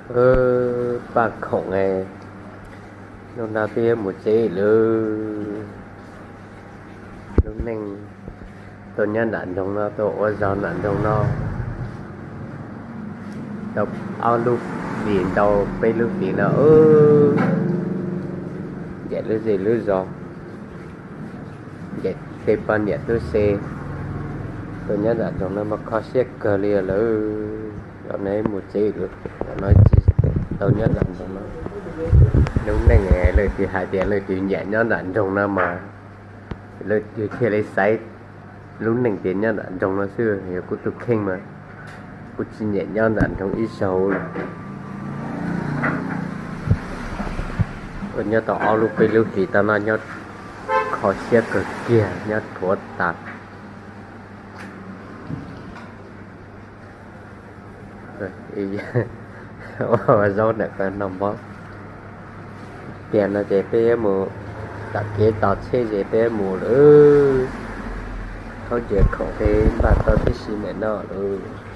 Paj khoom, hnub no twb yuav mus tsev lawm. Lub neej tuaj nyob nram nroog no, tuaj ua zog nram nroog no, tau ob lub hlis ntau peb lub hlis no, ncaim lub zej lub zos, ncaim tej poj niam tub se, tuaj nyob nram nroog no mas kho siab kawg li lawm. Zaum no mus tsev lawm, zaum no tsis tau nyob nram nroog no. Lub neej leej twg hais tias leej twg nyiam nyob nram nroog no mas leej twg thiaj li xaiv lub neej tias nyob nram nroog no xwb. Yog kuv tus kheej mas kuv tsis nyiam nyob nram nroog ib zaug li. Kuv nyob tau ob lub peb lub hlis tau no nyob kho siab kawg kiag, nyob dhuav tas. Ua zaub ntawm ko noj mov. Tiam no ces peb yuav mus tom kev tos tsheb ces peb yuav mus lawm. Thaub ntsia khoom peb npaj tau tib si ntawm no lawm.